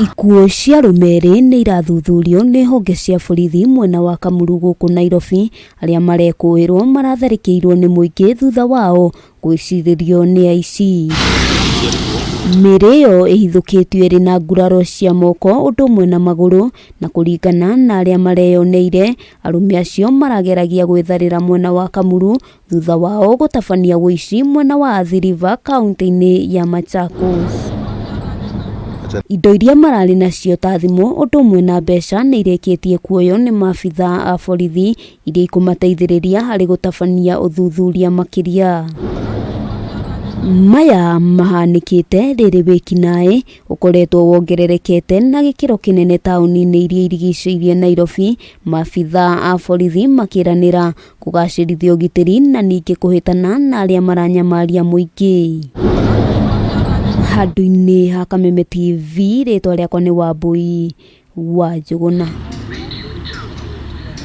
Ikuũ cia arũme erĩ nĩ irathuthurio nĩ honge cia borithi mwena wa Kamulu gũkũ Nairobi, arĩa marekũĩrwo maratharĩkĩirwo nĩ mũingĩ thutha wao gwĩcirĩrio nĩ aici. Mĩĩrĩ ĩyo ĩhithũkĩtio ĩrĩ na nguraro cia moko ũndũ ũmwe na magũrũ, na kũringana na arĩa mareyoneire, arũme acio marageragia gwĩtharĩra mwena wa Kamulu thutha wao gũtabania ũici mwena wa Athi River kaunti-inĩ ya Machakos. Indo iria mararĩ nacio ta thimũ ũndũ ũmwe na mbeca nĩ irĩkĩtie kuoywo nĩ maabithaa a borithi iria ikũmateithĩrĩria harĩ gũtabania ũthuthuria makĩria. Maya mahanĩkĩte rĩrĩ wĩkinaĩ ũkoretwo wongererekete na gĩkĩro kĩnene taũni-inĩ iria irigicĩirie Nairobi, maabithaa a borithi makĩranĩra kũgacĩrithia ũgitĩri na ningĩ kũhĩtana na arĩa maranyamaria mũingĩ. Handũ-inĩ ha Kameme TV, rĩtwa rĩakwa nĩ Wambũi wa Njũgũna.